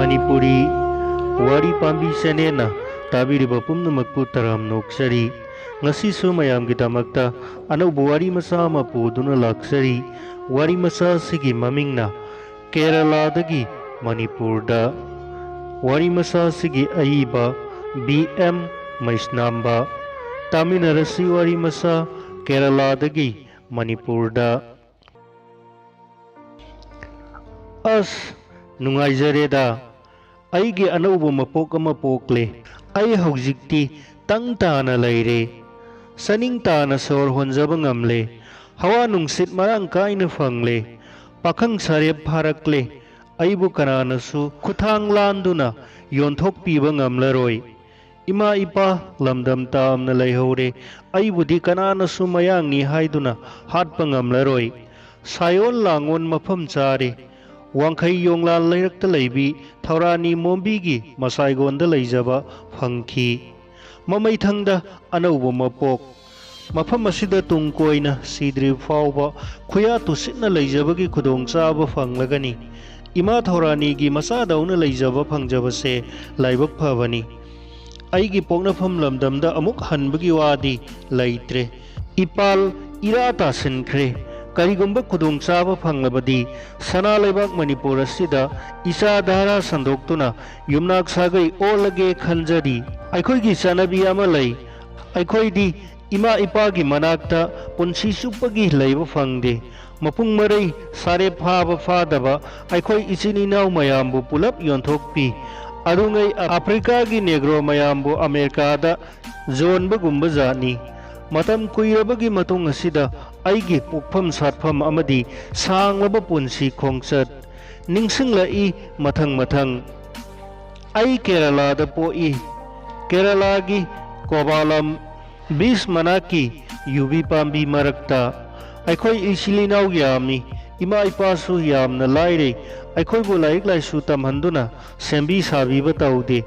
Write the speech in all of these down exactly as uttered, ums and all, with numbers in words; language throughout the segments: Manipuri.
ꯃꯅꯤꯄꯨꯔꯤ ꯋꯥꯔꯤ ꯄꯥꯝꯕꯤ ꯆꯦꯅꯦꯜꯅ ꯇꯥꯕꯤꯔꯤꯕ ꯄꯨꯝꯅꯃꯛꯄꯨ ꯇꯔꯥꯝꯅ ꯑꯣꯛꯆꯔꯤ꯫ ꯉꯁꯤꯁꯨ ꯃꯌꯥꯝꯒꯤꯗꯃꯛꯇ ꯑꯅꯧꯕ ꯋꯥꯔꯤ ꯃꯆꯥ ꯑꯃ ꯄꯨꯗꯨꯅ ꯂꯥꯛꯆꯔꯤ꯫ ꯋꯥꯔꯤ ꯃꯆꯥ ꯑꯁꯤꯒꯤ ꯃꯃꯤꯡꯅ ꯀꯦꯔꯂꯥꯗꯒꯤ ꯃꯅꯤꯄꯨꯔꯗ꯫ ꯋꯥꯔꯤ ꯃꯆꯥ ꯑꯁꯤꯒꯤ ꯑꯏꯕ ꯕꯤ ꯑꯦꯝ ꯃꯩꯁꯅꯥꯝꯕ꯫ ꯇꯥꯃꯤꯟꯅꯔꯁꯤ ꯋꯥꯔꯤ ꯃꯆꯥ ꯀꯦꯔꯂꯥꯗꯒꯤ ꯃꯅꯤꯄꯨꯔꯗ꯫ ꯑꯁ, ꯅꯨꯡꯉꯥꯏꯖꯔꯦꯗ꯫ ꯑꯩꯒꯤ ꯑꯅꯧꯕ ꯃꯄꯣꯛ ꯑꯃ ꯄꯣꯛꯂꯦ꯫ ꯑꯩ ꯍꯧꯖꯤꯛꯇꯤ ꯇꯪ ꯇꯥꯅ ꯂꯩꯔꯦ꯫ ꯆꯥꯅꯤꯡ ꯇꯥꯅ ꯁꯣꯔ ꯍꯣꯟꯖꯕ ꯉꯝꯂꯦ꯫ ꯍꯋꯥ ꯅꯨꯡꯁꯤꯠ ꯃꯔꯥꯡ ꯀꯥꯏꯅ ꯐꯪꯂꯦ꯫ ꯄꯥꯈꯪ ꯁꯥꯔꯦꯞ ꯐꯥꯔꯛꯂꯦ꯫ ꯑꯩꯕꯨ ꯀꯅꯥꯅꯁꯨ ꯈꯨꯠꯊꯥꯡ ꯂꯥꯟꯗꯨꯅ ꯌꯣꯟꯊꯣꯛꯄꯤꯕ ꯉꯝꯂꯔꯣꯏ꯫ ꯏꯃꯥ ꯏꯄꯥ ꯂꯝꯗꯝ ꯇꯥꯝꯅ ꯂꯩꯍꯧꯔꯦ꯫ ꯑꯩꯕꯨꯗꯤ ꯀꯅꯥꯅꯁꯨ ꯃꯌꯥꯡꯅꯤ ꯍꯥꯏꯗꯨꯅ ꯍꯥꯠꯄ ꯉꯝꯂꯔꯣꯏ꯫ ꯁꯥꯌꯣꯟ ꯂꯥꯡꯉꯣꯟ ꯃꯐꯝ ꯆꯥꯔꯦ꯫ ꯋꯥꯡꯈꯩ ꯌꯣꯡꯂꯥꯜ ꯂꯩꯔꯛꯇ ꯂꯩꯕꯤ ꯊꯧꯔꯥꯅꯤ ꯃꯣꯝꯕꯤꯒꯤ ꯃꯁꯥꯏꯒꯣꯟꯗ ꯂꯩꯖꯕ ꯐꯪꯈꯤ꯫ ꯃꯃꯩꯊꯪꯗ ꯑꯅꯧꯕ ꯃꯄꯣꯛ꯫ ꯃꯐꯝ ꯑꯁꯤꯗ ꯇꯨꯡ ꯀꯣꯏꯅ ꯁꯤꯗ꯭ꯔꯤ ꯐꯥꯎꯕ ꯈꯨꯌꯥ ꯇꯨꯁꯤꯠꯅ ꯂꯩꯖꯕꯒꯤ ꯈꯨꯗꯣꯡꯆꯥꯕ ꯐꯪꯂꯒꯅꯤ꯫ ꯏꯃꯥ ꯊꯧꯔꯥꯅꯤꯒꯤ ꯃꯆꯥꯗꯧꯅ ꯂꯩꯖꯕ ꯐꯪꯖꯕꯁꯦ ꯂꯥꯏꯕꯛ ꯐꯕꯅꯤ꯫ ꯑꯩꯒꯤ ꯄꯣꯛꯅꯐꯝ ꯂꯝꯗꯝꯗ ꯑꯃꯨꯛ ꯍꯟꯕꯒꯤ ꯋꯥꯗꯤ ꯂꯩꯇ꯭ꯔꯦ꯫ ꯏꯄꯥꯜ ꯏꯔꯥ ꯇꯥꯁꯤꯟꯈ꯭ꯔꯦ꯫ ꯀꯔꯤꯒꯨꯝꯕ ꯈꯨꯗꯣꯡꯆꯥꯕ ꯐꯪꯂꯕꯗꯤ ꯁꯅꯥ ꯂꯩꯕꯥꯛ ꯃꯅꯤꯄꯨꯔ ꯑꯁꯤꯗ ꯏꯆꯥ ꯙꯥꯔꯥ ꯁꯟꯗꯣꯛꯇꯨꯅ ꯌꯨꯝꯅꯥꯛ ꯁꯥꯒꯩ ꯑꯣꯜꯂꯒꯦ ꯈꯟꯖꯔꯤ꯫ ꯑꯩꯈꯣꯏꯒꯤ ꯆꯠꯅꯕꯤ ꯑꯃ ꯂꯩ꯫ ꯑꯩꯈꯣꯏꯗꯤ ꯏꯃꯥ ꯏꯄꯥꯒꯤ ꯃꯅꯥꯛꯇ ꯄꯨꯟꯁꯤ ꯆꯨꯞꯄꯒꯤ ꯂꯩꯕ ꯐꯪꯗꯦ꯫ ꯃꯄꯨꯡ ꯃꯔꯩ ꯁꯥꯔꯦ ꯐꯥꯕ ꯐꯥꯗꯕ ꯑꯩꯈꯣꯏ ꯏꯆꯤꯟ ꯏꯅꯥꯎ ꯃꯌꯥꯝꯕꯨ ꯄꯨꯂꯞ ꯌꯣꯟꯊꯣꯛꯄꯤ꯫ ꯑꯗꯨꯉꯩ ꯑꯐ꯭ꯔꯤꯀꯥꯒꯤ ꯅꯦꯒ꯭ꯔꯣ ꯃꯌꯥꯝꯕꯨ ꯑꯃꯦꯔꯤꯀꯥꯗ ꯌꯣꯟꯕꯒꯨꯝꯕ ꯖꯥꯠꯅꯤ꯫ ꯃꯇꯝ ꯀꯨꯏꯔꯕꯒꯤ ꯃꯇꯨꯡ ꯑꯁꯤꯗ ꯑꯩꯒꯤ ꯄꯣꯛꯐꯝ ꯁꯥꯠꯐꯝ ꯑꯃꯗꯤ ꯁꯥꯡꯂꯕ ꯄꯨꯟꯁꯤ ꯈꯣꯡꯆꯠ ꯅꯤꯡꯁꯤꯡꯂꯛꯏ ꯃꯊꯪ ꯃꯊꯪ꯫ ꯑꯩ ꯀꯦꯔꯂꯥꯗ ꯄꯣꯛꯏ꯫ ꯀꯦꯔꯂꯥꯒꯤ ꯀꯣꯕꯥꯂꯝ ꯕꯤꯁ ꯃꯅꯥꯛꯀꯤ ꯌꯨꯕꯤ ꯄꯥꯝꯕꯤ ꯃꯔꯛꯇ꯫ ꯑꯩꯈꯣꯏ ꯏꯆꯤꯜ ꯏꯅꯥꯎ ꯌꯥꯝꯃꯤ꯫ ꯏꯃꯥ ꯏꯄꯥꯁꯨ ꯌꯥꯝꯅ ꯂꯥꯏꯔꯩ꯫ ꯑꯩꯈꯣꯏꯕꯨ ꯂꯥꯏꯔꯤꯛ ꯂꯥꯏꯁꯨ ꯇꯝꯍꯟꯗꯨꯅ ꯁꯦꯝꯕꯤ ꯁꯥꯕꯤꯕ ꯇꯧꯗꯦ꯫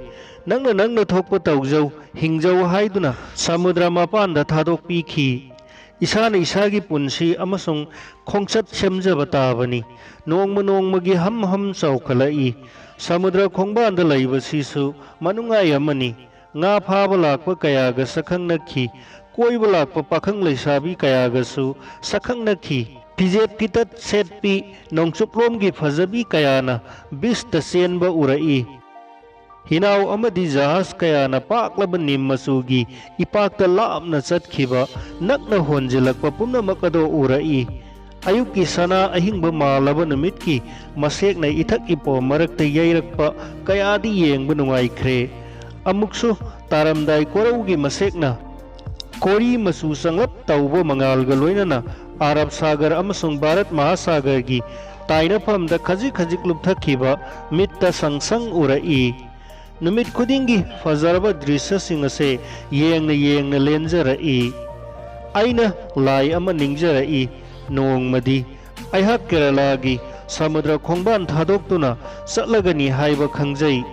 ꯅꯪꯅ ꯅꯪꯅ ꯊꯣꯛꯄ ꯇꯧꯖꯧ, ꯍꯤꯡꯖꯧ ꯍꯥꯏꯗꯨꯅ ꯁꯃꯨꯗ꯭ꯔ ꯃꯄꯥꯟꯗ ꯊꯥꯗꯣꯛꯄꯤꯈꯤ꯫ ꯏꯁꯥꯅ ꯏꯁꯥꯒꯤ ꯄꯨꯟꯁꯤ ꯑꯃꯁꯨꯡ ꯈꯣꯡꯆꯠ ꯁꯦꯝꯖꯕ ꯇꯥꯕꯅꯤ꯫ ꯅꯣꯡꯃ ꯅꯣꯡꯃꯒꯤ ꯍꯝ ꯍꯝ ꯆꯥꯎꯈꯠꯂꯛꯏ꯫ ꯁꯃꯨꯗ꯭ꯔ ꯈꯣꯡꯕꯥꯟꯗ ꯂꯩꯕꯁꯤꯁꯨ ꯃꯅꯨꯡꯉꯥꯏ ꯑꯃꯅꯤ꯫ ꯉꯥ ꯐꯥꯕ ꯂꯥꯛꯄ ꯀꯌꯥꯒ ꯁꯛꯈꯪꯅꯈꯤ꯫ ꯀꯣꯏꯕ ꯂꯥꯛꯄ ꯄꯥꯈꯪ ꯂꯩꯁꯥꯕꯤ ꯀꯌꯥꯒꯁꯨ ꯁꯛꯈꯪꯅꯈꯤ꯫ ꯐꯤꯖꯦꯠ ꯐꯤꯇꯠ ꯁꯦꯠꯄꯤ, ꯅꯣꯡꯆꯨꯞꯂꯣꯝꯒꯤ ꯐꯖꯕꯤ ꯀꯌꯥꯅ ꯕꯤꯁꯇ ꯆꯦꯟꯕ ꯎꯔꯛꯏ꯫ ꯍꯤꯅꯥꯎ ꯑꯃꯗꯤ ꯖꯍꯥꯖ ꯀꯌꯥꯅ ꯄꯥꯛꯂꯕ ꯅꯤꯝ ꯃꯆꯨꯒꯤ ꯏꯄꯥꯛꯇ ꯂꯥꯞꯅ ꯆꯠꯈꯤꯕ ꯅꯛꯅ ꯍꯣꯟꯖꯤꯜꯂꯛꯄ ꯄꯨꯝꯅꯃꯛ ꯑꯗꯣ ꯎꯔꯛꯏ꯫ ꯑꯌꯨꯛꯀꯤ ꯁꯅꯥ ꯑꯍꯤꯡꯕ ꯃꯥꯜꯂꯕ ꯅꯨꯃꯤꯠꯀꯤ ꯃꯁꯦꯛꯅ ꯏꯊꯛ ꯏꯄꯣꯝ ꯃꯔꯛꯇ ꯌꯩꯔꯛꯄ ꯀꯌꯥꯗꯤ ꯌꯦꯡꯕ ꯅꯨꯡꯉꯥꯏꯈ꯭ꯔꯦ꯫ ꯑꯃꯨꯛꯁꯨ ꯇꯥꯔꯝꯗꯥꯏ ꯀꯣꯔꯧꯒꯤ ꯃꯁꯦꯛꯅ ꯀꯣꯔꯤ ꯃꯆꯨ ꯆꯪꯂꯞ ꯇꯧꯕ ꯃꯉꯥꯜꯒ ꯂꯣꯏꯅꯅ ꯑꯔꯕ ꯁꯥꯒꯔ ꯑꯃꯁꯨꯡ ꯚꯥꯔꯠ ꯃꯍꯥꯁꯥꯒꯔꯒꯤ ꯇꯥꯏꯅꯐꯝꯗ ꯈꯖꯤꯛ ꯈꯖꯤꯛ ꯂꯨꯞꯊꯈꯤꯕ ꯃꯤꯠꯇ ꯁꯪ ꯁꯪ ꯎꯔꯛꯏ꯫ ꯅꯨꯃꯤꯠ ꯈꯨꯗꯤꯡꯒꯤ ꯐꯖꯔꯕ ꯗ꯭ꯔꯤꯁ꯭ꯌꯁꯤꯡ ꯑꯁꯦ ꯌꯦꯡꯅ ꯌꯦꯡꯅ ꯂꯦꯟꯖꯔꯛꯏ꯫ ꯑꯩꯅ ꯂꯥꯏ ꯑꯃ ꯅꯤꯡꯖꯔꯛꯏ꯫ ꯅꯣꯡꯃꯗꯤ ꯑꯩꯍꯥꯛ ꯀꯦꯔꯂꯥꯒꯤ ꯁꯃꯨꯗ꯭ꯔ ꯈꯣꯡꯕꯥꯟ ꯊꯥꯗꯣꯛꯇꯨꯅ ꯆꯠꯂꯒꯅꯤ ꯍꯥꯏꯕ ꯈꯪꯖꯩ꯫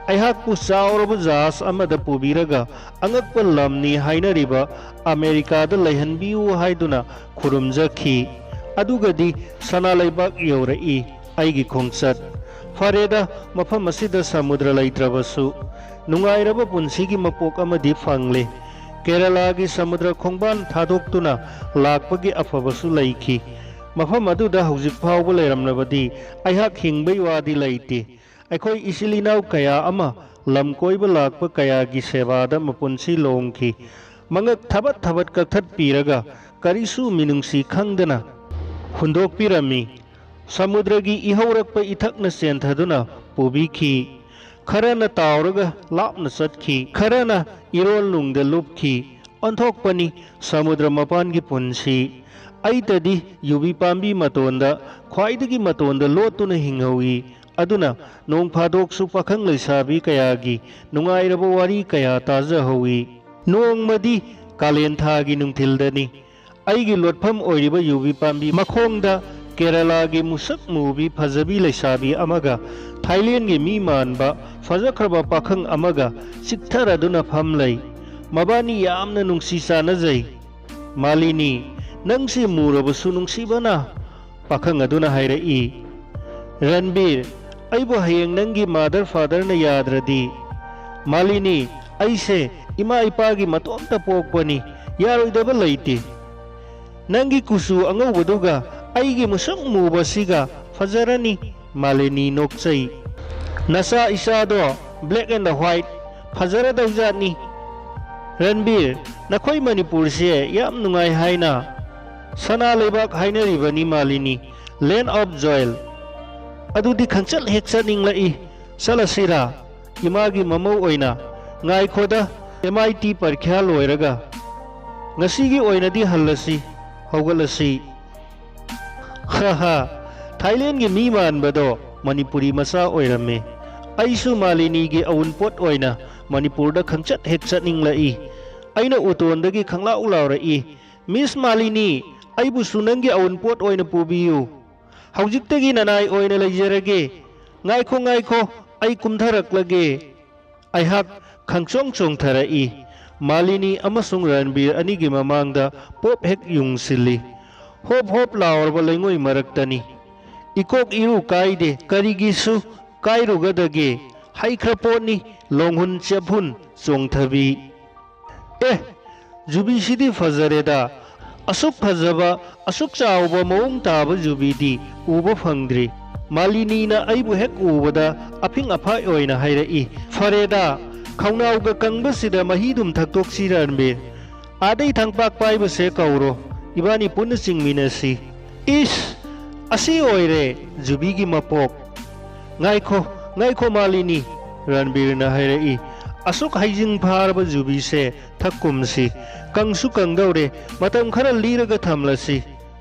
ꯑꯩꯍꯥꯛꯄꯨ ꯆꯥꯎꯔꯕ ꯖꯍꯥꯖ ꯑꯃꯗ ꯄꯨꯕꯤꯔꯒ ꯑꯉꯛꯄ ꯂꯝꯅꯤ ꯍꯥꯏꯅꯔꯤꯕ ꯑꯃꯦꯔꯤꯀꯥꯗ ꯂꯩꯍꯟꯕꯤꯌꯨ ꯍꯥꯏꯗꯨꯅ ꯈꯨꯔꯨꯝꯖꯈꯤ꯫ ꯑꯗꯨꯒꯗꯤ ꯁꯅꯥ ꯂꯩꯕꯥꯛ ꯌꯧꯔꯛꯏ꯫ ꯑꯩꯒꯤ ꯈꯣꯡꯆꯠ꯫ ꯐꯔꯦꯗ, ꯃꯐꯝ ꯑꯁꯤꯗ ꯁꯃꯨꯗ꯭ꯔ ꯂꯩꯇ꯭ꯔꯕꯁꯨ ꯅꯨꯡꯉꯥꯏꯔꯕ ꯄꯨꯟꯁꯤꯒꯤ ꯃꯄꯣꯛ ꯑꯃꯗꯤ ꯐꯪꯂꯦ꯫ ꯀꯦꯔꯂꯥꯒꯤ ꯁꯃꯨꯗ꯭ꯔ ꯈꯣꯡꯕꯥꯟ ꯊꯥꯗꯣꯛꯇꯨꯅ ꯂꯥꯛꯄꯒꯤ ꯑꯐꯕꯁꯨ ꯂꯩꯈꯤ꯫ ꯃꯐꯝ ꯑꯗꯨꯗ ꯍꯧꯖꯤꯛ ꯐꯥꯎꯕ ꯂꯩꯔꯝꯂꯕꯗꯤ ꯑꯩꯍꯥꯛ ꯍꯤꯡꯕꯩ ꯋꯥꯗꯤ ꯂꯩꯇꯦ꯫ ꯑꯩꯈꯣꯏ ꯏꯆꯤꯜ ꯏꯅꯥꯎ ꯀꯌꯥ ꯑꯃ ꯂꯝ ꯀꯣꯏꯕ ꯂꯥꯛꯄ ꯀꯌꯥꯒꯤ ꯁꯦꯕꯥꯗ ꯃꯄꯨꯟꯁꯤ ꯂꯣꯡꯈꯤ꯫ ꯃꯉꯛ ꯊꯕꯠ ꯊꯕꯠ ꯀꯛꯊꯠꯄꯤꯔꯒ ꯀꯔꯤꯁꯨ ꯃꯤꯅꯨꯡꯁꯤ ꯈꯪꯗꯅ ꯍꯨꯟꯗꯣꯛꯄꯤꯔꯝꯃꯤ꯫ ꯁꯃꯨꯗ꯭ꯔꯒꯤ ꯏꯍꯧꯔꯛꯄ ꯏꯊꯛꯅ ꯆꯦꯟꯊꯗꯨꯅ ꯄꯨꯕꯤꯈꯤ꯫ ꯈꯔꯅ ꯇꯥꯎꯔꯒ ꯂꯥꯞꯅ ꯆꯠꯈꯤ, ꯈꯔꯅ ꯏꯔꯣꯜ ꯅꯨꯡꯗ ꯂꯨꯞꯈꯤ꯫ ꯑꯣꯟꯊꯣꯛꯄꯅꯤ ꯁꯃꯨꯗ꯭ꯔ ꯃꯄꯥꯟꯒꯤ ꯄꯨꯟꯁꯤ꯫ ꯑꯩꯇꯗꯤ ꯌꯨꯕꯤ ꯄꯥꯝꯕꯤ ꯃꯇꯣꯟꯗ, ꯈ꯭ꯋꯥꯏꯗꯒꯤ ꯃꯇꯣꯟꯗ ꯂꯣꯠꯇꯨꯅ ꯍꯤꯡꯍꯧꯏ꯫ ꯑꯗꯨꯅ ꯅꯣꯡ ꯐꯥꯗꯣꯛꯁꯨ ꯄꯥꯈꯪ ꯂꯩꯁꯥꯕꯤ ꯀꯌꯥꯒꯤ ꯅꯨꯡꯉꯥꯏꯔꯕ ꯋꯥꯔꯤ ꯀꯌꯥ ꯇꯥꯖꯍꯧꯏ꯫ ꯅꯣꯡꯃꯗꯤ ꯀꯥꯂꯦꯟ ꯊꯥꯒꯤ ꯅꯨꯡꯊꯤꯜꯗꯅꯤ꯫ ꯑꯩꯒꯤ ꯂꯣꯠꯐꯝ ꯑꯣꯏꯔꯤꯕ ꯌꯨꯕꯤ ꯄꯥꯝꯕꯤ ꯃꯈꯣꯡꯗ ꯀꯦꯔꯂꯥꯒꯤ ꯃꯨꯁꯛ ꯃꯨꯕꯤ ꯐꯖꯕꯤ ꯂꯩꯁꯥꯕꯤ ꯑꯃꯒ ꯊꯥꯏꯂꯦꯟꯒꯤ ꯃꯤ ꯃꯥꯟꯕ ꯐꯖꯈ꯭ꯔꯕ ꯄꯥꯈꯪ ꯑꯃꯒ ꯆꯤꯛꯊꯔꯗꯨꯅ ꯐꯝ ꯂꯩ꯫ ꯃꯕꯥꯅꯤ ꯌꯥꯝꯅ ꯅꯨꯡꯁꯤ ꯆꯥꯟꯅꯖꯩ꯫ ꯃꯥꯂꯤꯅꯤ, ꯅꯪꯁꯤ ꯃꯨꯔꯕꯁꯨ ꯅꯨꯡꯁꯤꯕꯅ꯫ ꯄꯥꯈꯪ ꯑꯗꯨꯅ ꯍꯥꯏꯔꯛꯏ, ꯔꯟꯕꯤꯔ, ꯑꯩꯕꯨ ꯍꯌꯦꯡ ꯅꯪꯒꯤ ꯃꯥꯗꯔ ꯐꯥꯗꯔꯅ ꯌꯥꯗ꯭ꯔꯗꯤ? ꯃꯥꯂꯤꯅꯤ, ꯑꯩꯁꯦ ꯏꯃꯥ ꯏꯄꯥꯒꯤ ꯃꯇꯣꯝꯇ ꯄꯣꯛꯄꯅꯤ, ꯌꯥꯔꯣꯏꯗꯕ ꯂꯩꯇꯦ꯫ ꯅꯪꯒꯤ ꯀꯨꯆꯨ ꯑꯉꯧꯕꯗꯨꯒ ꯑꯩꯒꯤ ꯃꯨꯁꯨꯛ ꯃꯨꯕꯁꯤꯒ ꯐꯖꯔꯅꯤ꯫ ꯃꯥꯂꯤꯅꯤ ꯅꯣꯛꯆꯩ꯫ ꯅꯆꯥ ꯏꯆꯥꯗꯣ black and white ꯐꯖꯔꯗꯧꯖꯥꯠꯅꯤ꯫ ꯔꯟꯕꯤꯔ, ꯅꯈꯣꯏ ꯃꯅꯤꯄꯨꯔꯁꯦ ꯌꯥꯝ ꯅꯨꯡꯉꯥꯏ ꯍꯥꯏꯅ꯫ ꯁꯅꯥ ꯂꯩꯕꯥꯛ ꯍꯥꯏꯅꯔꯤꯕꯅꯤ ꯃꯥꯂꯤꯅꯤ, land of jewel꯫ ꯑꯗꯨꯗꯤ ꯈꯪꯆꯠ ꯍꯦꯛ ꯆꯠꯅꯤꯡꯂꯛꯏ꯫ ꯆꯠꯂꯁꯤꯔꯥ? ꯏꯃꯥꯒꯤ ꯃꯃꯧ ꯑꯣꯏꯅ꯫ ꯉꯥꯏꯈꯣꯗ, M I T ꯄꯔꯤꯈ꯭ꯌꯥ ꯂꯣꯏꯔꯒ꯫ ꯉꯁꯤꯒꯤ ꯑꯣꯏꯅꯗꯤ ꯍꯜꯂꯁꯤ, ꯍꯧꯒꯠꯂꯁꯤ꯫ ꯍꯥ ꯍꯥ, ꯊꯥꯏꯂꯦꯟꯒꯤ ꯃꯤ ꯃꯥꯟꯕꯗꯣ ꯃꯅꯤꯄꯨꯔꯤ ꯃꯆꯥ ꯑꯣꯏꯔꯝꯃꯤ꯫ ꯑꯩꯁꯨ ꯃꯥꯂꯤꯅꯤꯒꯤ ꯑꯎꯟꯄꯣꯠ ꯑꯣꯏꯅ ꯃꯅꯤꯄꯨꯔꯗ ꯈꯪꯆꯠ ꯍꯦꯛ ꯆꯠꯅꯤꯡꯂꯛꯏ꯫ ꯑꯩꯅ ꯎꯇꯣꯟꯗꯒꯤ ꯈꯪꯂꯥꯎ ꯂꯥꯎꯔꯛꯏ, "ꯃꯤꯁ ꯃꯥꯂꯤꯅꯤ, ꯑꯩꯕꯨꯁꯨ ꯅꯪꯒꯤ ꯑꯎꯟꯄꯣꯠ ꯑꯣꯏꯅ ꯄꯨꯕꯤꯌꯨ꯫ ꯍꯧꯖꯤꯛꯇꯒꯤ ꯅꯅꯥꯏ ꯑꯣꯏꯅ ꯂꯩꯖꯔꯒꯦ꯫ ꯉꯥꯏꯈꯣ, ꯉꯥꯏꯈꯣ, ꯑꯩ ꯀꯨꯝꯊꯔꯛꯂꯒꯦ꯫" ꯑꯩꯍꯥꯛ ꯈꯪꯆꯣꯡ ꯆꯣꯡꯊꯔꯛꯏ꯫ ꯃꯥꯂꯤꯅꯤ ꯑꯃꯁꯨꯡ ꯔꯟꯕꯤꯔ ꯑꯅꯤꯒꯤ ꯃꯃꯥꯡꯗ ꯄꯣꯞ ꯍꯦꯛ ꯌꯨꯡꯁꯤꯜꯂꯤ꯫ ꯍꯣꯞ ꯍꯣꯞ ꯂꯥꯎꯔꯕ ꯂꯩꯉꯣꯏ ꯃꯔꯛꯇꯅꯤ꯫ ꯏꯀꯣꯛ ꯏꯔꯨ ꯀꯥꯏꯗꯦ, ꯀꯔꯤꯒꯤꯁꯨ ꯀꯥꯏꯔꯨꯒꯗꯒꯦ? ꯍꯩꯈ꯭ꯔ ꯄꯣꯠꯅꯤ, ꯂꯣꯡꯍꯨꯟ ꯆꯦꯞꯍꯨꯟ ꯆꯣꯡꯊꯕꯤ꯫ ꯑꯦ, ꯖꯨꯕꯤꯁꯤꯗꯤ ꯐꯖꯔꯦꯗ꯫ ꯑꯁꯨꯛ ꯐꯖꯕ, ꯑꯁꯨꯛ ꯆꯥꯎꯕ ꯃꯑꯣꯡ ꯇꯥꯕ ꯖꯨꯕꯤꯗꯤ ꯎꯕ ꯐꯪꯗ꯭ꯔꯤ꯫ ꯃꯥꯂꯤꯅꯤꯅ ꯑꯩꯕꯨ ꯍꯦꯛ ꯎꯕꯗ ꯑꯐꯤꯡ ꯑꯐꯥꯏ ꯑꯣꯏꯅ ꯍꯥꯏꯔꯛꯏ, "ꯐꯔꯦꯗ, ꯈꯧꯅꯥꯎꯒ ꯀꯪꯕꯁꯤꯗ ꯃꯍꯤꯗꯨꯝ ꯊꯛꯇꯣꯛꯁꯤ ꯔꯟꯕꯤꯔ꯫ ꯑꯥꯗꯩ ꯊꯪꯄꯥꯛ ꯄꯥꯏꯕꯁꯦ ꯀꯧꯔꯣ, ꯏꯕꯥꯅꯤ ꯄꯨꯟꯅ ꯆꯤꯡꯃꯤꯟꯅꯁꯤ꯫" ꯏꯁ! ꯑꯁꯤ ꯑꯣꯏꯔꯦ ꯖꯨꯕꯤꯒꯤ ꯃꯄꯣꯛ꯫ "ꯉꯥꯏꯈꯣ, ꯉꯥꯏꯈꯣ ꯃꯥꯂꯤꯅꯤ," ꯔꯟꯕꯤꯔꯅ ꯍꯥꯏꯔꯛꯏ꯫ "ꯑꯁꯨꯛ ꯍꯩꯖꯤꯡ ꯐꯥꯔꯕ ꯖꯨꯕꯤꯁꯦ ꯊꯛꯀꯨꯝꯁꯤ꯫ ꯀꯪꯁꯨ ꯀꯪꯗꯧꯔꯦ, ꯃꯇꯝ ꯈꯔ ꯂꯤꯔꯒ ꯊꯝꯂꯁꯤ꯫"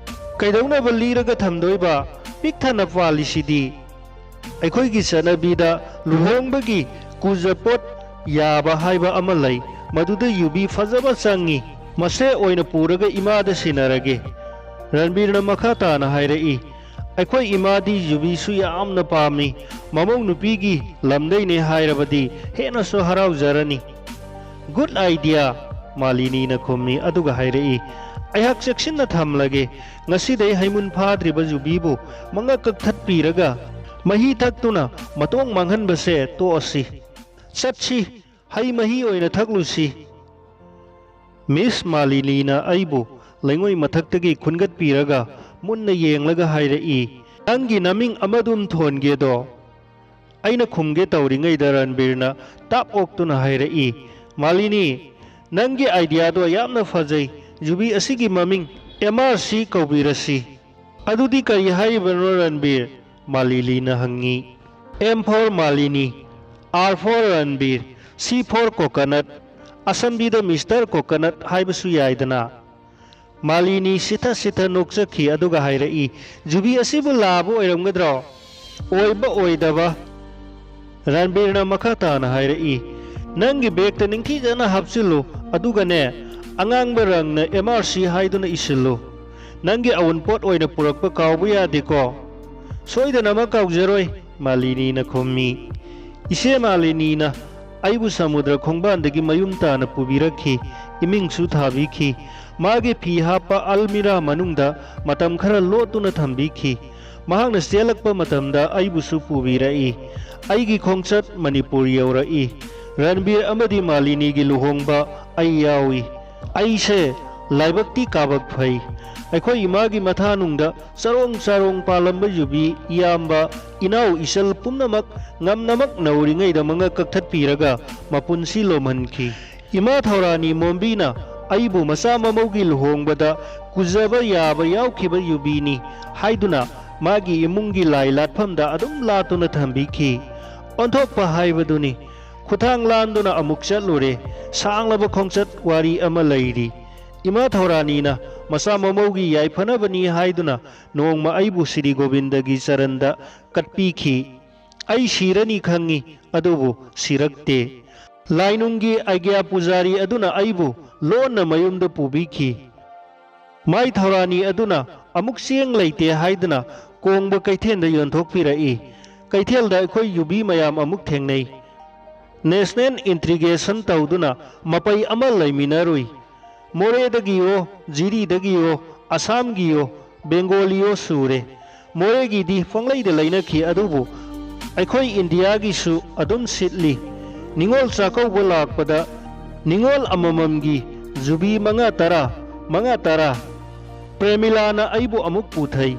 "ꯀꯩꯗꯧꯅꯕ ꯂꯤꯔꯒ ꯊꯝꯗꯣꯏꯕ? ꯄꯤꯛ ꯊꯟꯅ ꯄꯥꯜꯂꯤꯁꯤꯗꯤ?" ꯑꯩꯈꯣꯏꯒꯤ ꯆꯠꯅꯕꯤꯗ ꯂꯨꯍꯣꯡꯕꯒꯤ ꯀꯨꯖꯄꯣꯠ ꯌꯥꯕ ꯍꯥꯏꯕ ꯑꯃ ꯂꯩ, ꯃꯗꯨꯗ ꯌꯨꯕꯤ ꯐꯖꯕ ꯆꯪꯉꯤ꯫ "ꯃꯁꯦ ꯑꯣꯏꯅ ꯄꯨꯔꯒ ꯏꯃꯥꯗ ꯁꯤꯟꯅꯔꯒꯦ꯫" ꯔꯟꯕꯤꯔꯅ ꯃꯈꯥ ꯇꯥꯅ ꯍꯥꯏꯔꯛꯏ, "ꯑꯩꯈꯣꯏ ꯏꯃꯥꯗꯤ ꯌꯨꯕꯤꯁꯨ ꯌꯥꯝꯅ ꯄꯥꯝꯃꯤ꯫ ꯃꯃꯧ ꯅꯨꯄꯤꯒꯤ ꯂꯝꯗꯩꯅꯦ ꯍꯥꯏꯔꯕꯗꯤ ꯍꯦꯟꯅꯁꯨ ꯍꯔꯥꯎꯖꯔꯅꯤ꯫" "Good idea꯫ ꯃꯥꯂꯤꯅꯤꯅ ꯈꯨꯝꯃꯤ, ꯑꯗꯨꯒ ꯍꯥꯏꯔꯛꯏ, "ꯑꯩꯍꯥꯛ ꯆꯦꯛꯁꯤꯟꯅ ꯊꯝꯂꯒꯦ꯫ ꯉꯁꯤꯗꯩ ꯍꯩꯃꯨꯟ ꯐꯥꯗ꯭ꯔꯤꯕ ꯌꯨꯕꯤꯕꯨ ꯃꯉꯛ ꯀꯛꯊꯠꯄꯤꯔꯒ ꯃꯍꯤ ꯊꯛꯇꯨꯅ ꯃꯇꯣꯡ ꯃꯥꯡꯍꯟꯕꯁꯦ ꯇꯣꯛꯑꯁꯤ꯫ ꯆꯠꯁꯤ, ꯍꯩ ꯃꯍꯤ ꯑꯣꯏꯅ ꯊꯛꯂꯨꯁꯤ꯫" ꯃꯤꯁ ꯃꯥꯂꯤꯅꯤꯅ ꯑꯩꯕꯨ ꯂꯩꯉꯣꯏ ꯃꯊꯛꯇꯒꯤ ꯈꯨꯟꯒꯠꯄꯤꯔꯒ ꯃꯨꯟꯅ ꯌꯦꯡꯂꯒ ꯍꯥꯏꯔꯛꯏ, "ꯅꯪꯒꯤ ꯅꯃꯤꯡ ꯑꯃꯗꯨꯝ ꯊꯣꯟꯒꯦꯗꯣ?" ꯑꯩꯅ ꯈꯨꯝꯒꯦ ꯇꯧꯔꯤꯉꯩꯗ ꯔꯟꯕꯤꯔꯅ ꯇꯥꯞ ꯑꯣꯛꯇꯨꯅ ꯍꯥꯏꯔꯛꯏ, "ꯃꯥꯂꯤꯅꯤ, ꯅꯪꯒꯤ ꯑꯥꯏꯗꯤꯌꯥꯗꯣ ꯌꯥꯝꯅ ꯐꯖꯩ꯫ ꯌꯨꯕꯤ ꯑꯁꯤꯒꯤ ꯃꯃꯤꯡ ꯑꯦꯝ ꯑꯥꯔ ꯁꯤ ꯀꯧꯕꯤꯔꯁꯤ꯫" "ꯑꯗꯨꯗꯤ ꯀꯔꯤ ꯍꯥꯏꯔꯤꯕꯅꯣ, ꯔꯟꯕꯤꯔ?" ꯃꯥꯂꯤꯅꯤꯅ ꯍꯪꯉꯤ꯫ "M four Malini, R four ꯔꯟꯕꯤꯔ, ꯁꯤ ꯐꯣꯔ ꯀꯣꯀꯣꯅꯠ, ꯑꯁꯝꯕꯤꯗ ꯃꯤꯁꯇꯔ ꯀꯣꯀꯣꯅꯠ ꯍꯥꯏꯕꯁꯨ ꯌꯥꯏꯗꯅ꯫" ꯃꯥꯂꯤꯅꯤ ꯁꯤꯊ ꯁꯤꯊ ꯅꯣꯛꯆꯈꯤ, ꯑꯗꯨꯒ ꯍꯥꯏꯔꯛꯏ, "ꯌꯨꯕꯤ ꯑꯁꯤꯕꯨ ꯂꯥꯕ ꯑꯣꯏꯔꯝꯒꯗ꯭ꯔꯣ?" "ꯑꯣꯏꯕ ꯑꯣꯏꯗꯕ?" ꯔꯟꯕꯤꯔꯅ ꯃꯈꯥ ꯇꯥꯅ ꯍꯥꯏꯔꯛꯏ, "ꯅꯪꯒꯤ ꯕꯦꯒꯇ ꯅꯤꯡꯊꯤꯖꯅ ꯍꯥꯞꯆꯤꯜꯂꯨ, ꯑꯗꯨꯒꯅꯦ, ꯑꯉꯥꯡꯕ ꯔꯪꯅ ꯑꯦꯝ ꯑꯥꯔ ꯁꯤ ꯍꯥꯏꯗꯨꯅ ꯏꯁꯤꯜꯂꯨ꯫ ꯅꯪꯒꯤ ꯑꯎꯟꯄꯣꯠ ꯑꯣꯏꯅ ꯄꯨꯔꯛꯄ ꯀꯥꯎꯕ ꯌꯥꯗꯦꯀꯣ?" "ꯁꯣꯏꯗꯅꯃꯛ ꯀꯥꯎꯖꯔꯣꯏ," ꯃꯥꯂꯤꯅꯤꯅ ꯈꯨꯝꯃꯤ꯫ ꯏꯆꯦ ꯃꯥꯂꯤꯅꯤꯅ ꯑꯩꯕꯨ ꯁꯃꯨꯗ꯭ꯔ ꯈꯣꯡꯕꯥꯟꯗꯒꯤ ꯃꯌꯨꯝ ꯇꯥꯅ ꯄꯨꯕꯤꯔꯛꯈꯤ, ꯏꯃꯤꯡꯁꯨ ꯊꯥꯕꯤꯈꯤ꯫ ꯃꯥꯒꯤ ꯐꯤ ꯍꯥꯞꯄ ꯑꯜꯃꯤꯔꯥ ꯃꯅꯨꯡꯗ ꯃꯇꯝ ꯈꯔ ꯂꯣꯠꯇꯨꯅ ꯊꯝꯕꯤꯈꯤ꯫ ꯃꯍꯥꯛꯅ ꯆꯦꯜꯂꯛꯄ ꯃꯇꯝꯗ ꯑꯩꯕꯨꯁꯨ ꯄꯨꯕꯤꯔꯛꯏ꯫ ꯑꯩꯒꯤ ꯈꯣꯡꯆꯠ ꯃꯅꯤꯄꯨꯔ ꯌꯧꯔꯛꯏ꯫ ꯔꯟꯕꯤꯔ ꯑꯃꯗꯤ ꯃꯥꯂꯤꯅꯤꯒꯤ ꯂꯨꯍꯣꯡꯕ ꯑꯩ ꯌꯥꯎꯏ꯫ ꯑꯩꯁꯦ ꯂꯥꯏꯕꯛꯇꯤ ꯀꯥꯕꯛ ꯐꯩ꯫ ꯑꯩꯈꯣꯏ ꯏꯃꯥꯒꯤ ꯃꯊꯥꯅꯨꯡꯗ ꯆꯔꯣꯡ ꯆꯔꯣꯡ ꯄꯥꯜꯂꯝꯕ ꯌꯨꯕꯤ ꯏꯌꯥꯝꯕ, ꯏꯅꯥꯎ ꯏꯆꯜ ꯄꯨꯝꯅꯃꯛ ꯉꯝꯅꯃꯛ ꯅꯧꯔꯤꯉꯩꯗ ꯃꯉꯛ ꯀꯛꯊꯠꯄꯤꯔꯒ ꯃꯄꯨꯟꯁꯤ ꯂꯣꯝꯍꯟꯈꯤ꯫ ꯏꯃꯥ ꯊꯧꯔꯥꯅꯤ ꯃꯣꯝꯕꯤꯅ ꯑꯩꯕꯨ ꯃꯆꯥ ꯃꯃꯧꯒꯤ ꯂꯨꯍꯣꯡꯕꯗ ꯀꯨꯖꯕ ꯌꯥꯕ ꯌꯥꯎꯈꯤꯕ ꯌꯨꯕꯤꯅꯤ ꯍꯥꯏꯗꯨꯅ ꯃꯥꯒꯤ ꯏꯃꯨꯡꯒꯤ ꯂꯥꯏ ꯂꯥꯠꯐꯝꯗ ꯑꯗꯨꯝ ꯂꯥꯠꯇꯨꯅ ꯊꯝꯕꯤꯈꯤ꯫ ꯑꯣꯟꯊꯣꯛꯄ ꯍꯥꯏꯕꯗꯨꯅꯤ꯫ ꯈꯨꯊꯥꯡ ꯂꯥꯟꯗꯨꯅ ꯑꯃꯨꯛ ꯆꯠꯂꯨꯔꯦ꯫ ꯁꯥꯡꯂꯕ ꯈꯣꯡꯆꯠ ꯋꯥꯔꯤ ꯑꯃ ꯂꯩꯔꯤ꯫ ꯏꯃꯥ ꯊꯧꯔꯥꯅꯤꯅ ꯃꯆꯥ ꯃꯃꯧꯒꯤ ꯌꯥꯏꯐꯅꯕꯅꯤ ꯍꯥꯏꯗꯨꯅ ꯅꯣꯡꯃ ꯑꯩꯕꯨ ꯁ꯭ꯔꯤ ꯒꯣꯕꯤꯟꯗꯒꯤ ꯆꯔꯟꯗ ꯀꯠꯄꯤꯈꯤ꯫ ꯑꯩ ꯁꯤꯔꯅꯤ ꯈꯪꯉꯤ, ꯑꯗꯨꯕꯨ ꯁꯤꯔꯛꯇꯦ꯫ ꯂꯥꯏꯅꯨꯡꯒꯤ ꯑꯒ꯭ꯌꯥ ꯄꯨꯖꯥꯔꯤ ꯑꯗꯨꯅ ꯑꯩꯕꯨ ꯂꯣꯟꯅ ꯃꯌꯨꯝꯗ ꯄꯨꯕꯤꯈꯤ꯫ ꯃꯥꯏ ꯊꯧꯔꯥꯅꯤ ꯑꯗꯨꯅ ꯑꯃꯨꯛ ꯆꯦꯡ ꯂꯩꯇꯦ ꯍꯥꯏꯗꯨꯅ ꯀꯣꯡꯕ ꯀꯩꯊꯦꯜꯗ ꯌꯣꯟꯊꯣꯛꯄꯤꯔꯛꯏ꯫ ꯀꯩꯊꯦꯜꯗ ꯑꯩꯈꯣꯏ ꯌꯨꯕꯤ ꯃꯌꯥꯝ ꯑꯃꯨꯛ ꯊꯦꯡꯅꯩ꯫ ꯅꯦꯁꯅꯦꯜ ꯏꯟꯇꯤꯒ꯭ꯔꯦꯁꯟ ꯇꯧꯗꯨꯅ ꯃꯄꯩ ꯑꯃ ꯂꯩꯃꯤꯟꯅꯔꯨꯏ꯫ ꯃꯣꯔꯦꯗꯒꯤꯌꯣ, ꯖꯤꯔꯤꯗꯒꯤꯌꯣ, ꯑꯁꯥꯝꯒꯤꯌꯣ, ꯕꯦꯡꯒꯣꯂꯤꯌꯣ ꯁꯨꯔꯦ꯫ ꯃꯣꯔꯦꯒꯤꯗꯤ ꯄꯪꯂꯩꯗ ꯂꯩꯅꯈꯤ, ꯑꯗꯨꯕꯨ ꯑꯩꯈꯣꯏ ꯏꯟꯗꯤꯌꯥꯒꯤꯁꯨ ꯑꯗꯨꯝ ꯁꯤꯠꯂꯤ꯫ ꯅꯤꯉꯣꯜ ꯆꯥꯛꯀꯧꯕ ꯂꯥꯛꯄꯗ ꯅꯤꯉꯣꯜ ꯑꯃꯃꯝꯒꯤ ꯖꯨꯕꯤ ꯃꯉꯥ ꯇꯔꯥ, ꯃꯉꯥ ꯇꯔꯥ꯫ ꯄ꯭ꯔꯦꯃꯤꯂꯥꯅ ꯑꯩꯕꯨ ꯑꯃꯨꯛ ꯄꯨꯊꯩ꯫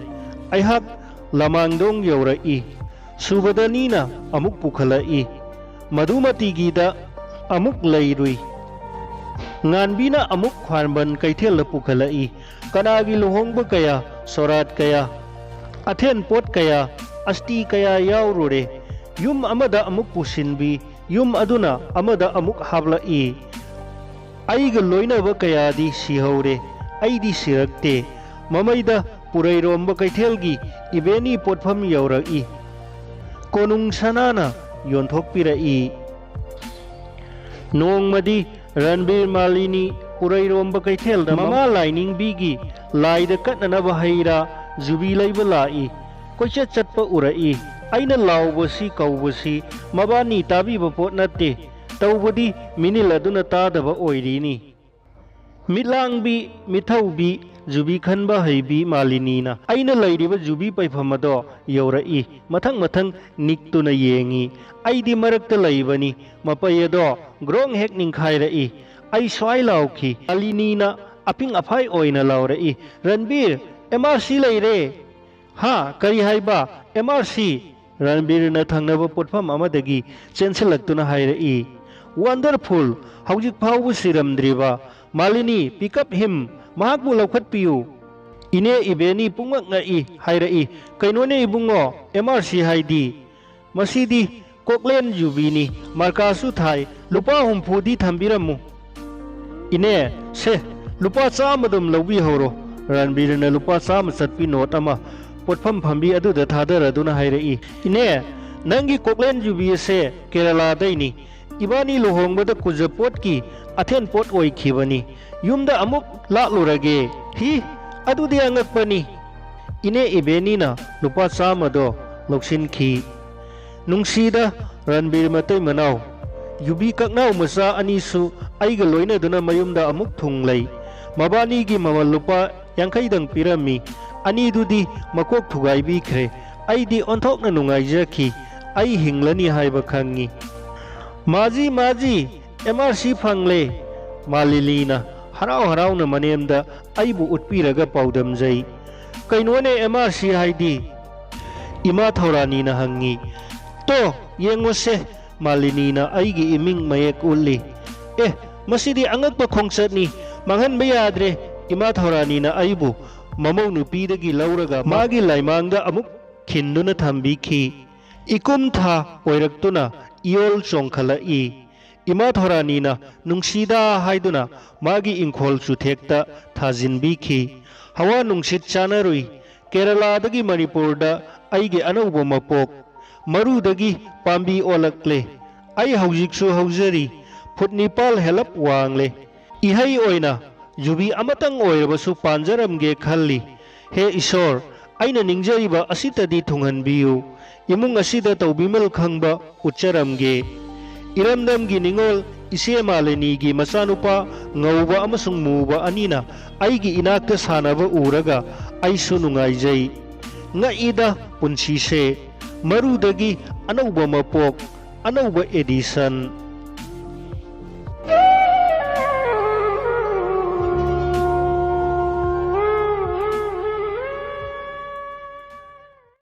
ꯑꯩꯍꯥꯛ ꯂꯃꯥꯡꯗꯣꯡ ꯌꯧꯔꯛꯏ꯫ ꯁꯨꯕꯗꯅꯤꯅ ꯑꯃꯨꯛ ꯄꯨꯈꯠꯂꯛꯏ꯫ ꯃꯗꯨꯃꯇꯤꯒꯤꯗ ꯑꯃꯨꯛ ꯂꯩꯔꯨꯏ꯫ ꯉꯥꯟꯕꯤꯅ ꯑꯃꯨꯛ ꯈ꯭ꯋꯥꯏꯔꯝꯕꯟ ꯀꯩꯊꯦꯜꯗ ꯄꯨꯈꯠꯂꯛꯏ꯫ ꯀꯅꯥꯒꯤ ꯂꯨꯍꯣꯡꯕ ꯀꯌꯥ, ꯁꯣꯔꯥꯠ ꯀꯌꯥ, ꯑꯊꯦꯟ ꯄꯣꯠ ꯀꯌꯥ, ꯑꯁꯇꯤ ꯀꯌꯥ ꯌꯥꯎꯔꯨꯔꯦ꯫ ꯌꯨꯝ ꯑꯃꯗ ꯑꯃꯨꯛ ꯄꯨꯁꯤꯟꯕꯤ, ꯌꯨꯝ ꯑꯗꯨꯅ ꯑꯃꯗ ꯑꯃꯨꯛ ꯍꯥꯞꯂꯛꯏ꯫ ꯑꯩꯒ ꯂꯣꯏꯅꯕ ꯀꯌꯥꯗꯤ ꯁꯤꯍꯧꯔꯦ, ꯑꯩꯗꯤ ꯁꯤꯔꯛꯇꯦ꯫ ꯃꯃꯩꯗ ꯄꯨꯔꯩꯔꯣꯝꯕ ꯀꯩꯊꯦꯜꯒꯤ ꯏꯕꯦꯅꯤ ꯄꯣꯠꯐꯝ ꯌꯧꯔꯛꯏ꯫ ꯀꯣꯅꯨꯡ ꯁꯅꯥꯅ ꯌꯣꯟꯊꯣꯛꯄꯤꯔꯛꯏ꯫ ꯅꯣꯡꯃꯗꯤ ꯔꯟꯕꯤꯔ ꯃꯥꯂꯤꯅꯤ ꯄꯨꯔꯩꯔꯣꯝꯕ ꯀꯩꯊꯦꯜꯗ ꯃꯃꯥ ꯂꯥꯏꯅꯤꯡꯕꯤꯒꯤ ꯂꯥꯏꯗ ꯀꯠꯅꯅꯕ ꯍꯩ ꯔꯥ ꯖꯨꯕꯤ ꯂꯩꯕ ꯂꯥꯛꯏ꯫ ꯀꯣꯏꯆꯠ ꯆꯠꯄ ꯎꯔꯛꯏ꯫ ꯑꯩꯅ ꯂꯥꯎꯕꯁꯤ ꯀꯧꯕꯁꯤ ꯃꯕꯥꯅꯤ ꯇꯥꯕꯤꯕ ꯄꯣꯠ ꯅꯠꯇꯦ꯫ ꯇꯧꯕꯗꯤ ꯃꯤꯅꯤꯜ ꯑꯗꯨꯅ ꯇꯥꯗꯕ ꯑꯣꯏꯔꯤꯅꯤ꯫ ꯃꯤꯠꯂꯥꯡꯕꯤ, ꯃꯤꯊꯧꯕꯤ, ꯖꯨꯕꯤ ꯈꯟꯕ ꯍꯩꯕꯤ ꯃꯥꯂꯤꯅꯤꯅ ꯑꯩꯅ ꯂꯩꯔꯤꯕ ꯖꯨꯕꯤ ꯄꯩꯐꯝ ꯑꯗꯣ ꯌꯧꯔꯛꯏ꯫ ꯃꯊꯪ ꯃꯊꯪ ꯅꯤꯛꯇꯨꯅ ꯌꯦꯡꯉꯤ꯫ ꯑꯩꯗꯤ ꯃꯔꯛꯇ ꯂꯩꯕꯅꯤ꯫ ꯃꯄꯩ ꯑꯗꯣ ꯒ꯭ꯔꯣꯡ ꯍꯦꯛ ꯅꯤꯡꯈꯥꯏꯔꯛꯏ꯫ ꯑꯩ ꯁ꯭ꯋꯥꯏ ꯂꯥꯎꯈꯤ꯫ ꯃꯥꯂꯤꯅꯤꯅ ꯑꯄꯤꯡ ꯑꯐꯥꯏ ꯑꯣꯏꯅ ꯂꯥꯎꯔꯛꯏ, "ꯔꯟꯕꯤꯔ, ꯑꯦꯝ ꯑꯥꯔ ꯁꯤ ꯂꯩꯔꯦ!" "ꯍꯥ? ꯀꯔꯤ ꯍꯥꯏꯕ? M R C?" ꯔꯟꯕꯤꯔꯅ ꯊꯪꯅꯕ ꯄꯣꯠꯐꯝ ꯑꯃꯗꯒꯤ ꯆꯦꯟꯁꯤꯜꯂꯛꯇꯨꯅ ꯍꯥꯏꯔꯛꯏ꯫ "ꯋꯥꯟꯗꯔꯐꯨꯜ! ꯍꯧꯖꯤꯛ ꯐꯥꯎꯕ ꯁꯤꯔꯝꯗ꯭ꯔꯤꯕ ꯃꯥꯂꯤꯅꯤ, ꯄꯤꯛ ꯑꯞ ꯍꯤꯝ, ꯃꯍꯥꯛꯄꯨ ꯂꯧꯈꯠꯄꯤꯌꯨ!" ꯏꯅꯦ ꯏꯕꯦꯅꯤ ꯄꯨꯡꯉꯛ ꯉꯛꯏ, ꯍꯥꯏꯔꯛꯏ, "ꯀꯩꯅꯣꯅꯦ ꯏꯕꯨꯡꯉꯣ, ꯑꯦꯝ ꯑꯥꯔ ꯁꯤ ꯍꯥꯏꯗꯤ?" "ꯃꯁꯤꯗꯤ ꯀꯣꯛꯂꯦꯟ ꯌꯨꯕꯤꯅꯤ, ꯃꯥꯔꯀꯥꯁꯨ ꯊꯥꯏ, ꯂꯨꯄꯥ ꯍꯨꯝꯐꯨꯗꯤ ꯊꯝꯕꯤꯔꯝꯃꯨ꯫" "ꯏꯅꯦ, ꯁꯦ, ꯂꯨꯄꯥ ꯆꯥꯝꯃꯗꯨꯝ ꯂꯧꯕꯤꯍꯧꯔꯣ꯫" ꯔꯟꯕꯤꯔꯅ ꯂꯨꯄꯥ ꯆꯥꯝꯃ ꯆꯠꯄꯤ ꯅꯣꯠ ꯑꯃ ꯄꯣꯠꯐꯝ ꯐꯝꯕꯤ ꯑꯗꯨꯗ ꯊꯥꯗꯔꯗꯨꯅ ꯍꯥꯏꯔꯛꯏ, "ꯏꯅꯦ, ꯅꯪꯒꯤ ꯀꯣꯛꯂꯦꯟ ꯌꯨꯕꯤ ꯑꯁꯦ ꯀꯦꯔꯂꯥꯗꯩꯅꯤ꯫ ꯏꯕꯥꯅꯤ ꯂꯨꯍꯣꯡꯕꯗ ꯀꯨꯖꯄꯣꯠꯀꯤ ꯑꯊꯦꯟ ꯄꯣꯠ ꯑꯣꯏꯈꯤꯕꯅꯤ꯫ ꯌꯨꯝꯗ ꯑꯃꯨꯛ ꯂꯥꯛꯂꯨꯔꯒꯦ꯫" "ꯍꯤ, ꯑꯗꯨꯗꯤ ꯑꯉꯛꯄꯅꯤ!" ꯏꯅꯦ ꯏꯕꯦꯅꯤꯅ ꯂꯨꯄꯥ ꯆꯥꯝꯃꯗꯣ ꯂꯧꯁꯤꯟꯈꯤ꯫ ꯅꯨꯡꯁꯤꯗ ꯔꯟꯕꯤꯔ ꯃꯇꯩ ꯃꯅꯥꯎ, ꯌꯨꯕꯤ ꯀꯛꯅꯥꯎ ꯃꯆꯥ ꯑꯅꯤꯁꯨ ꯑꯩꯒ ꯂꯣꯏꯅꯗꯨꯅ ꯃꯌꯨꯝꯗ ꯑꯃꯨꯛ ꯊꯨꯡꯂꯩ꯫ ꯃꯕꯥꯅꯤꯒꯤ ꯃꯃꯜ ꯂꯨꯄꯥ ꯌꯥꯡꯈꯩꯗꯪ ꯄꯤꯔꯝꯃꯤ꯫ ꯑꯅꯤꯗꯨꯗꯤ ꯃꯀꯣꯛ ꯊꯨꯒꯥꯏꯕꯤꯈ꯭ꯔꯦ꯫ ꯑꯩꯗꯤ ꯑꯣꯟꯊꯣꯛꯅ ꯅꯨꯡꯉꯥꯏꯖꯈꯤ꯫ ꯑꯩ ꯍꯤꯡꯂꯅꯤ ꯍꯥꯏꯕ ꯈꯪꯉꯤ꯫ "ꯃꯥꯖꯤ, ꯃꯥꯖꯤ, ꯑꯦꯝ ꯑꯥꯔ ꯁꯤ ꯐꯪꯂꯦ!" ꯃꯥꯂꯤꯅꯤꯅ ꯍꯔꯥꯎ ꯍꯔꯥꯎꯅ ꯃꯅꯦꯝꯗ ꯑꯩꯕꯨ ꯎꯠꯄꯤꯔꯒ ꯄꯥꯎꯗꯝꯖꯩ꯫ "ꯀꯩꯅꯣꯅꯦ ꯑꯦꯝ ꯑꯥꯔ ꯁꯤ ꯍꯥꯏꯗꯤ?" ꯏꯃꯥ ꯊꯧꯔꯥꯅꯤꯅ ꯍꯪꯉꯤ꯫ "ꯇꯣ, ꯌꯦꯡꯉꯨꯁꯦ!" ꯃꯥꯂꯤꯅꯤꯅ ꯑꯩꯒꯤ ꯏꯃꯤꯡ ꯃꯌꯦꯛ ꯎꯠꯂꯤ꯫ "ꯑꯦ, ꯃꯁꯤꯗꯤ ꯑꯉꯛꯄ ꯈꯣꯡꯆꯠꯅꯤ, ꯃꯥꯡꯍꯟꯕ ꯌꯥꯗ꯭ꯔꯦ!" ꯏꯃꯥ ꯊꯧꯔꯥꯅꯤꯅ ꯑꯩꯕꯨ ꯃꯃꯧ ꯅꯨꯄꯤꯗꯒꯤ ꯂꯧꯔꯒ ꯃꯥꯒꯤ ꯂꯥꯏꯃꯥꯡꯗ ꯑꯃꯨꯛ ꯈꯤꯟꯗꯨꯅ ꯊꯝꯕꯤꯈꯤ꯫ ꯏꯀꯨꯝ ꯊꯥ ꯑꯣꯏꯔꯛꯇꯨꯅ ꯏꯌꯣꯜ ꯆꯣꯡꯈꯠꯂꯛꯏ꯫ ꯏꯃꯥ ꯊꯧꯔꯥꯅꯤꯅ ꯅꯨꯡꯁꯤꯗ ꯍꯥꯏꯗꯨꯅ ꯃꯥꯒꯤ ꯏꯪꯈꯣꯜ ꯆꯨꯊꯦꯛꯇ ꯊꯥꯖꯤꯟꯕꯤꯈꯤ꯫ ꯍꯋꯥ ꯅꯨꯡꯁꯤꯠ ꯆꯥꯅꯔꯨꯏ꯫ ꯀꯦꯔꯂꯥꯗꯒꯤ ꯃꯅꯤꯄꯨꯔꯗ ꯑꯩꯒꯤ ꯑꯅꯧꯕ ꯃꯄꯣꯛ꯫ ꯃꯔꯨꯗꯒꯤ ꯄꯥꯝꯕꯤ ꯑꯣꯜꯂꯛꯂꯦ꯫ ꯑꯩ ꯍꯧꯖꯤꯛꯁꯨ ꯍꯧꯖꯔꯤ꯫ ꯐꯨꯠ ꯅꯤꯄꯥꯜ ꯍꯦꯜꯂꯞ ꯋꯥꯡꯂꯦ꯫ ꯏꯍꯩ ꯑꯣꯏꯅ ꯌꯨꯕꯤ ꯑꯃꯇꯪ ꯑꯣꯏꯔꯕꯁꯨ ꯄꯥꯟꯖꯔꯝꯒꯦ ꯈꯜꯂꯤ꯫ ꯍꯦ ꯏꯁꯣꯔ, ꯑꯩꯅ ꯅꯤꯡꯖꯔꯤꯕ ꯑꯁꯤꯇꯗꯤ ꯊꯨꯡꯍꯟꯕꯤꯌꯨ꯫ ꯏꯃꯨꯡ ꯑꯁꯤꯗ ꯇꯧꯕꯤꯃꯜ ꯈꯪꯕ ꯎꯠꯆꯔꯝꯒꯦ꯫ ꯏꯔꯝꯗꯝꯒꯤ ꯅꯤꯉꯣꯜ ꯏꯆꯦ ꯃꯥꯂꯤꯅꯤꯒꯤ ꯃꯆꯥꯅꯨꯄꯥ ꯉꯧꯕ ꯑꯃꯁꯨꯡ ꯃꯨꯕ ꯑꯅꯤꯅ ꯑꯩꯒꯤ ꯏꯅꯥꯛꯇ ꯁꯥꯟꯅꯕ ꯎꯔꯒ ꯑꯩꯁꯨ ꯅꯨꯡꯉꯥꯏꯖꯩ꯫ ꯉꯛꯏꯗ ꯄꯨꯟꯁꯤꯁꯦ꯫ ꯃꯔꯨꯗꯒꯤ ꯑꯅꯧꯕ ꯃꯄꯣꯛ, ꯑꯅꯧꯕ edition꯫